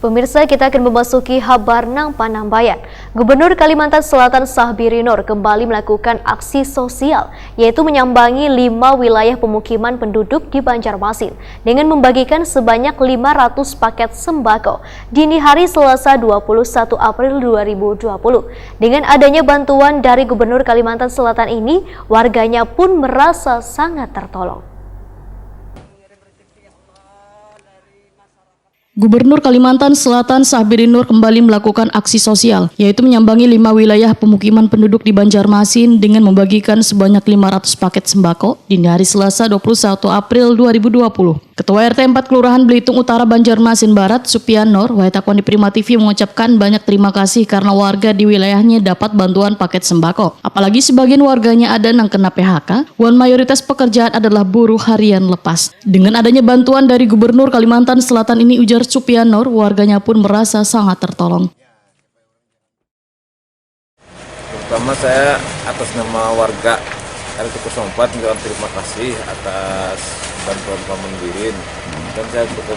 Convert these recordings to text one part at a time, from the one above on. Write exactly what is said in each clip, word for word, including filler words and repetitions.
Pemirsa, kita akan memasuki habar nang panambayan. Gubernur Kalimantan Selatan Sahbiri Nur kembali melakukan aksi sosial, yaitu menyambangi lima wilayah pemukiman penduduk di Banjarmasin dengan membagikan sebanyak lima ratus paket sembako dini hari Selasa dua puluh satu April dua ribu dua puluh. Dengan adanya bantuan dari Gubernur Kalimantan Selatan ini, warganya pun merasa sangat tertolong. Gubernur Kalimantan Selatan Sahbiri Nur kembali melakukan aksi sosial, yaitu menyambangi lima wilayah pemukiman penduduk di Banjarmasin dengan membagikan sebanyak lima ratus paket sembako di hari Selasa dua puluh satu April dua ribu dua puluh. Ketua R T empat Kelurahan Belitung Utara Banjarmasin Barat, Supian Nur, wayah takuan di Prima T V mengucapkan banyak terima kasih karena warga di wilayahnya dapat bantuan paket sembako. Apalagi sebagian warganya ada nang kena P H K, wan mayoritas pekerjaan adalah buruh harian lepas. Dengan adanya bantuan dari Gubernur Kalimantan Selatan ini, ujar Supian Nur, warganya pun merasa sangat tertolong. Pertama, saya atas nama warga R T kosong empat mengucapkan terima kasih atas bantuan Paman Birin, dan saya cukup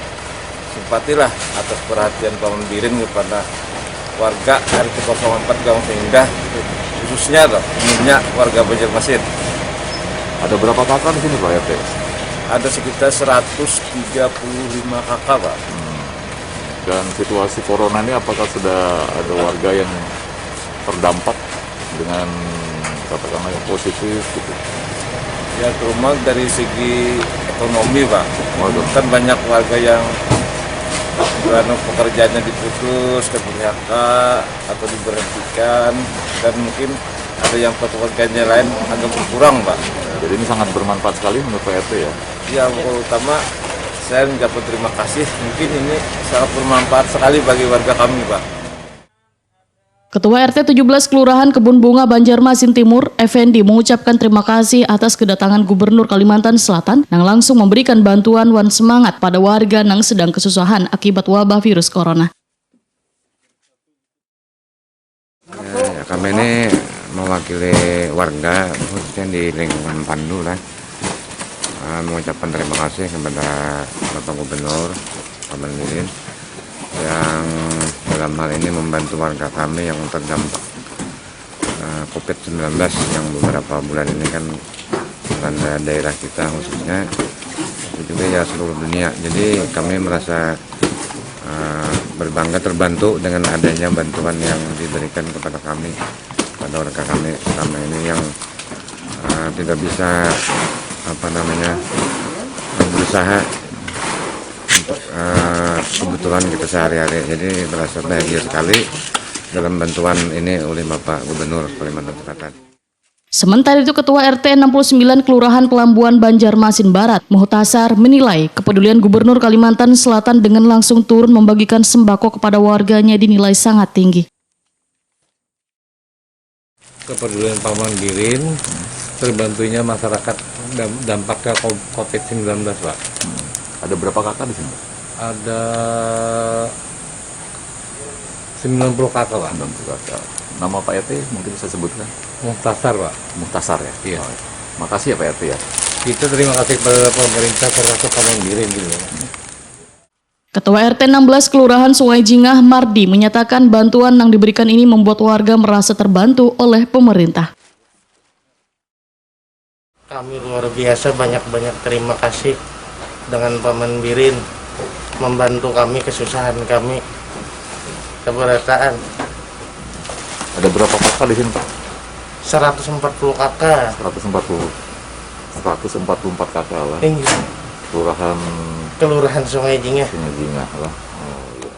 simpatilah atas perhatian Paman Birin kepada warga R T kosong empat Gang Seindah, khususnya tuh, umumnya warga Banjarmasin. Ada berapa kakak di sini, Pak R T? Ada sekitar seratus tiga puluh lima kakak, Pak. Dan situasi corona ini, apakah sudah ada warga yang terdampak dengan, katakanlah, yang positif gitu? Ya, terutama dari segi ekonomi, Pak. Waduh. Kan banyak warga yang anu, pekerjaannya diputus, ke P H K, atau diberhentikan, dan mungkin ada yang pekerjaannya lain agak berkurang, Pak. Jadi ini sangat bermanfaat sekali menurut Pak R T ya? Ya, yang utama saya mengucapkan terima kasih. Mungkin ini sangat bermanfaat sekali bagi warga kami, Pak. Ketua R T tujuh belas Kelurahan Kebun Bunga Banjarmasin Timur, Effendi, mengucapkan terima kasih atas kedatangan Gubernur Kalimantan Selatan nang langsung memberikan bantuan wan semangat pada warga nang sedang kesusahan akibat wabah virus corona. Ya, ya, kami ini mewakili warga, khususnya di lingkungan Pandu lah, eh, mengucapkan terima kasih kepada Bapak Gubernur, Paman Birin, yang dalam hal ini membantu warga kami yang terdampak, eh, covid sembilan belas yang beberapa bulan ini kan melanda daerah kita khususnya, itu juga ya seluruh dunia. Jadi kami merasa, eh, berbangga, terbantu dengan adanya bantuan yang diberikan kepada kami, kepada warga kami selama ini yang, eh, tidak bisa, apa namanya, berusaha untuk, eh, kebutuhan kita sehari-hari. Jadi merasa bahagia sekali dalam bantuan ini oleh Bapak Gubernur Kalimantan Selatan. Sementara itu, Ketua R T enam puluh sembilan Kelurahan Pelambuan Banjarmasin Barat, Muhtasar, menilai kepedulian Gubernur Kalimantan Selatan dengan langsung turun membagikan sembako kepada warganya dinilai sangat tinggi. Kepedulian Paman Birin, terbantunya masyarakat dam- dampaknya ko- covid sembilan belas, Pak. Ada berapa kakak di sini? Ada sembilan puluh kakak, Pak. Sembilan puluh kakak. Nama Pak R T mungkin saya sebutkan? Muhtasar, Pak. Muhtasar ya? Iya. Oh, iya. Makasih ya Pak R T ya. Kita terima kasih kepada pemerintah termasuk Paman Birin gitu. Ketua R T enam belas Kelurahan Sungai Jingah, Mardi, menyatakan bantuan yang diberikan ini membuat warga merasa terbantu oleh pemerintah. Kami luar biasa banyak-banyak terima kasih dengan Paman Birin membantu kami kesusahan kami keberataan. Ada berapa kakak di sini Pak? Seratus empat puluh kakak. Seratus empat puluh. Seratus empat puluh empat kakak lah. Inggih. Kelurahan Kelurahan Sungai Jingah. Sungai Jingah lah. Oh iya.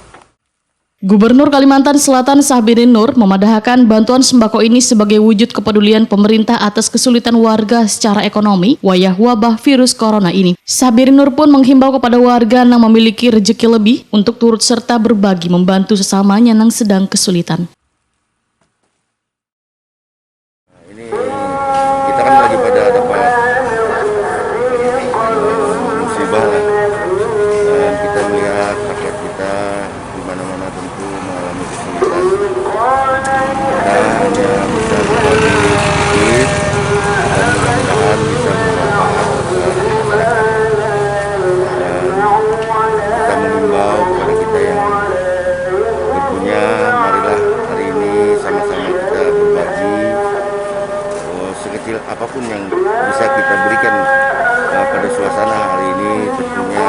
Gubernur Kalimantan Selatan Sahbiri Nur memadahakan bantuan sembako ini sebagai wujud kepedulian pemerintah atas kesulitan warga secara ekonomi wayah wabah virus corona ini. Sahbiri Nur pun menghimbau kepada warga yang memiliki rezeki lebih untuk turut serta berbagi membantu sesamanya yang sedang kesulitan. Ini kita kan lagi pada dapat musibah lah, dan kita melihat rakyat kita di mana-mana tentu mengalami kesulitan. Kita hanya bisa berbagi sedikit dan mudah-mudahan bisa bermanfaat kepada masyarakat. Dan kita mengimbau kepada kita yang pun yang bisa kita berikan uh, pada suasana hari ini tentunya